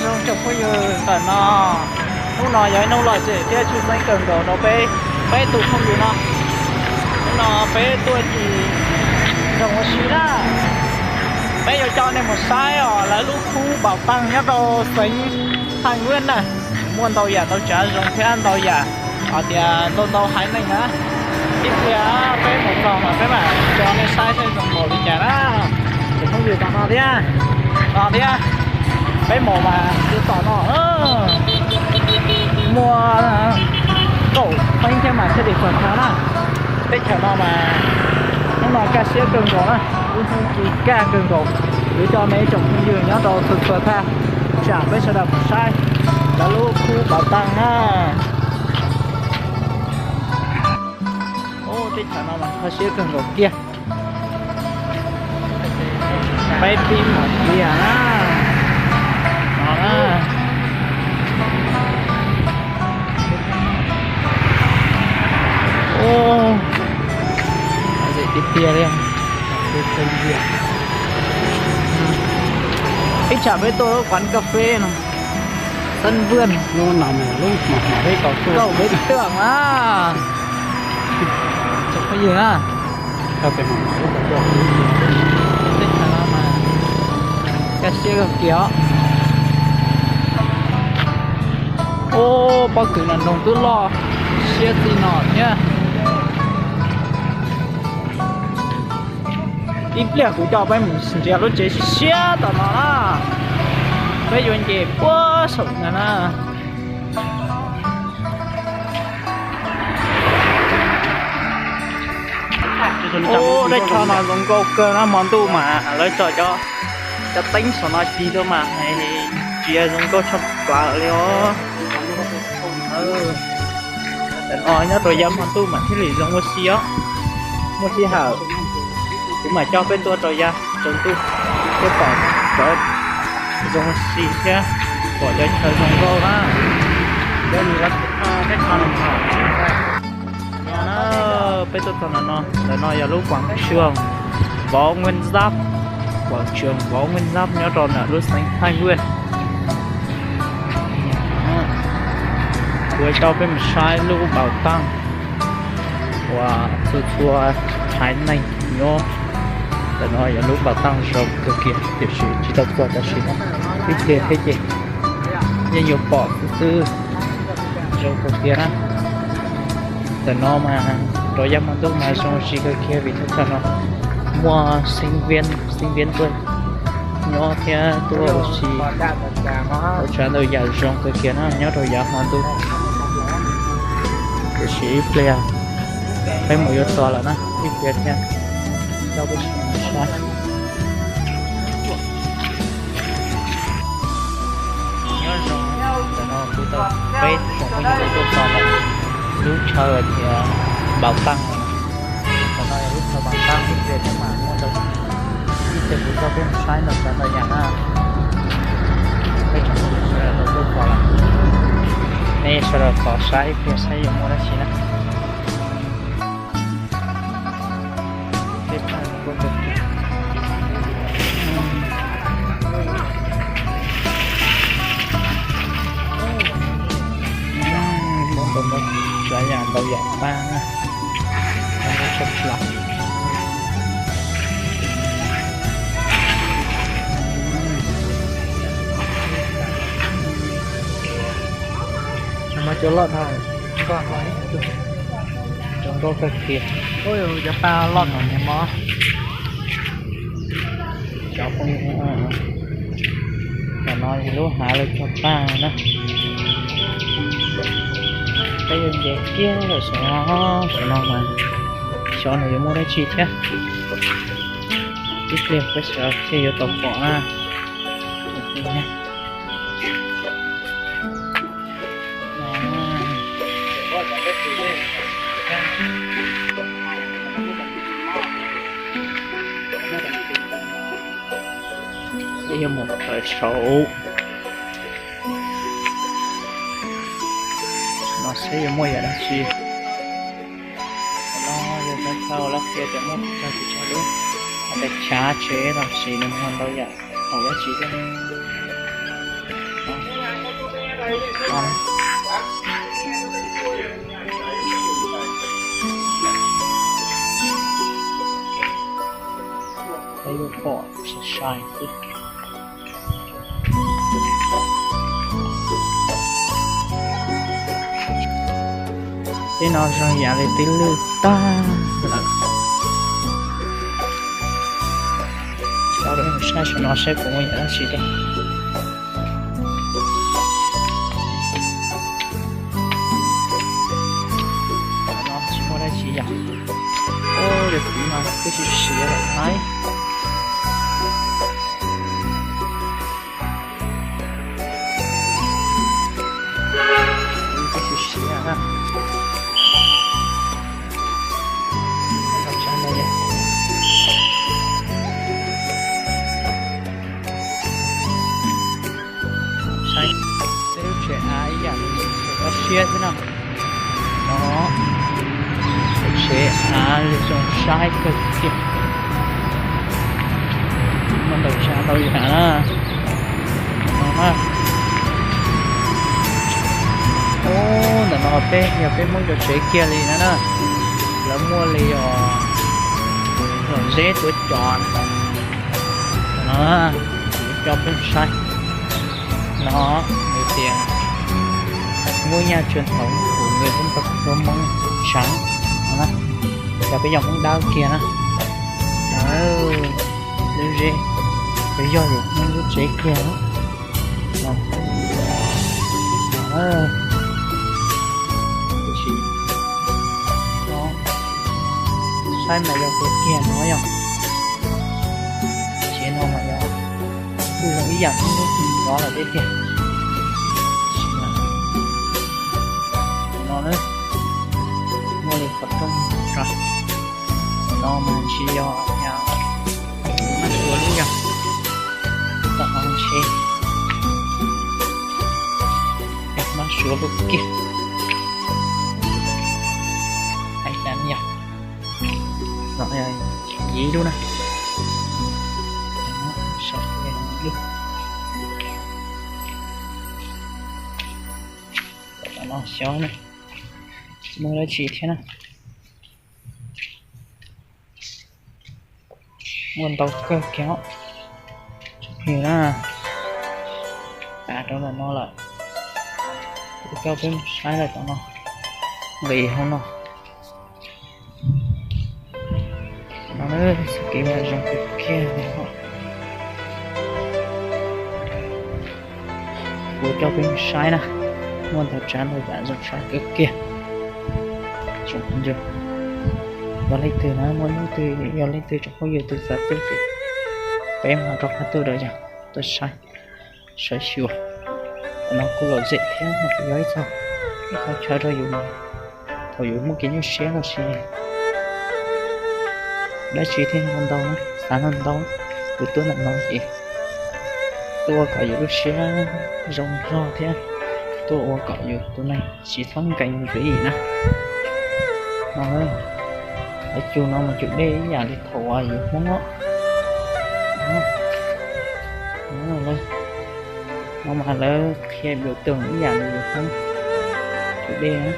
Zoo tsoom phooj ywg, ntawm no, hnub no yog ib hnub lom zem thiab tshwj xeeb kawg nkaus rau peb, peb tus phooj ywg no. Hnub no peb tuaj ncig nroog ua si na, peb yuav coj nej mus saib os lawv lub khub Npaum Taag nyob rau xeev Thaaj Nguaj na. Muaj ntau yam ntau tsav zoo thiab ntau yam hais tias ntau ntau haiv neeg na. Ib pliag peb mus txog mas peb mam tso nej saib seb zoo npaum li cas na. Tus phooj ywg tom no thiab, tom thiab, peb mus mas yuav tom no. Muaj kaum feeb thiab mas thiaj li txog chaw na. Teb chaws no mas hnub no kaj siab kawg nkaus na, lub hnub ci kaj kawg nkaus. Yuav coj nej ib tsoom phooj ywg nyob rau txhua txhua thaj tsam peb sawv daws mus saib lawv lub khub Npaum Taag na. Ub, teb chaws no mas kho siab kawg nkaus kiag. Peb pib mus kiag na. No na. Ub, lom zem tiag tiag li. Ib tsam peb tuaj lub quán cà phê no, Tân Vươn, lub no lub mos mos peb tau tuaj, kaum peb tuaj na. Tsoom phooj ywg na, teb chaws no mas kaj siab kawg kiag os. Ub, pob kws no nroog twb loj siab txij no thiab. Ib pliag kuv coj peb mus nrhiav lub tsev siab tom no na, peb yuav nce puag saum no na. Ub, dab tsho no zoo nkauj kawg na, hmo ntuj mas lawv tso cov, cov teeb saum no ci tuaj mas ntsia zoo nkauj tshaj plaws li os. Tam no nyob rau yav hmo ntuj mas thiaj li zoo ua si os. Muaj sij hawm kuv mam coj peb tuaj rau yav tsaus ntuj thiab pom cov zoo ua si thiab pom cov chaw zoo nkauj na. No na, peb tuaj txog ntawm no, ntawm no yog lub quảng trường Võ Nguyên Giáp, quảng trường Võ Nguyên Giáp nyob rau ntawm lub xeev Thaaj Nguaj. Kuv coj peb mus saib lub Npaum Taag uas txhua txhua haiv neeg nyob. Ntawm no yog lub Npaum Taag zoo kawg kiag tiam sis tsis tau txog tam sim no, ib pliag thiab ces yeej yuav pom xwb xwb. Zoo kawg kiag na. Ntawm no mas rau yav hmo ntuj mas zoo ua si kawg kiag vim thaj chaw no muaj sinh viên, sinh viên tuaj nyob thiab tuaj ua si, ua tsav ntau yam zoo kawg kiag na nyob rau yav hmo ntuj. Tiam sis ib pliag peb mus yuav txog lawm na, ib pliag thiab coj peb sawv daws mus saib. Nyob zoo, ntawm no kuv tau peb tsoom phooj ywg tuaj txog ntawm lub chaw tias Npaum Taag. Ntawm no yog lub chaw Npaum Taag, ib pliag thiab mas muaj ntau, ib pliag kuv coj peb mus saib ntau tsav ntau yam na. Peb tsoom phooj ywg sawv daws tau tuaj txog lawm, nej sawv daws tos saib ib pliag saib yuav muaj dab tsi na. Muaj ntau ntau tsav yam ntau yam pab na. Cov loj dhau, zoo nkauj kawg kiag. Cov paj loj no niag mob. Cov phooj ywg, tam no yog lub hav lawv cog paj na. Peb yuav nce kiag lawm xyov, tam no mas xyov nws yuav muaj dab tsi thiab. Ib pliag peb sawv daws thiaj yuav tau pom na. Peb yuav mus tawm saud no seb yuav muaj yam dab tsi. No yog cov chaw lawv qhia tias muaj txog tus tsog lub, hais tias chav tsev los sis nws muaj ntau yam haum dab tsi thiab. Peb lub pom sai sai xwb. Tej no zoo yam li twb lwj tag lawm. Coj peb mus saib saum no saib puas muaj yam dab tsi rau. Tam no tsis muaj dab tsi yom. Ub, cov txiv no twb siav siav lawm hais. Twb siav siav na. Saib tej lub tsev av ib yam li tsev koj siab xwb no. No, tsev av li zoo saib kawg kiag. Muaj ntau tsav ntau yam na. No na. Ub, ntawm no peb yog peb Hmoob cov tsev kiag li na na. Lawv muaj li os, lom zeb tuav cos no. Kuv coj peb saib no, nws tias ngwj nyaj tsuas thaum kuv nws twb tau kuv tua Hmoob tsav no na. Cov peb yog Hmoob Dawb kiag na. Lub zeb, lub yog yus Hmoob lub tsev kiag na. Tiam sis no saib mas yog kuv kiag no yog, tsev no mas yog kuj zoo ib yam Hmoob lub no lawm thiab tiag. No na, muaj li qhov rooj rau no mas ntshe yog Mab Suav lub yog, tom no ntshe Mab Suav lub kiag. Hais tas yog, no yog ib lub na. Saib ib lub. Tom no xyov na, tsis muaj dab tsi thiab na. Muaj ntau kawg kiag os. Tsoom phooj ywg na, tas rau ntawm no lawm. Kuv coj peb mus saib lawm tom no, nqis hauv no. No txoj kev mas zoo kawg kiag li os. Kuv coj peb mus saib na, muaj ntau tsav ntau yam zoo saib kawg kiag. Tsoom phooj ywg, yog leej twg na, muaj leej twg, yog leej twg tsoom phooj ywg twg xav tuaj ces peb mam rov qab tuaj rau yog tuaj saib, saib xyuas. Tam no kuj lom zem thiab no kuj yog ib txoj, ib qhov chaw rau yus thaum yus muaj kev nyuaj siab los sis dab tsi thiaj ntau ntau, xav ntau ntau, yus tuaj ntawm no ces tuaj ua kom yus lub siab zoo zog thiab tuaj ua kom yus tus neeg tsis txhob nkees ntxiv na. No, lawv cug no mas cug dej ib yam li thaum uas yus Hmoob os. No mas lawv qhia yus tus ib yam li yus Hmoob cug dej na.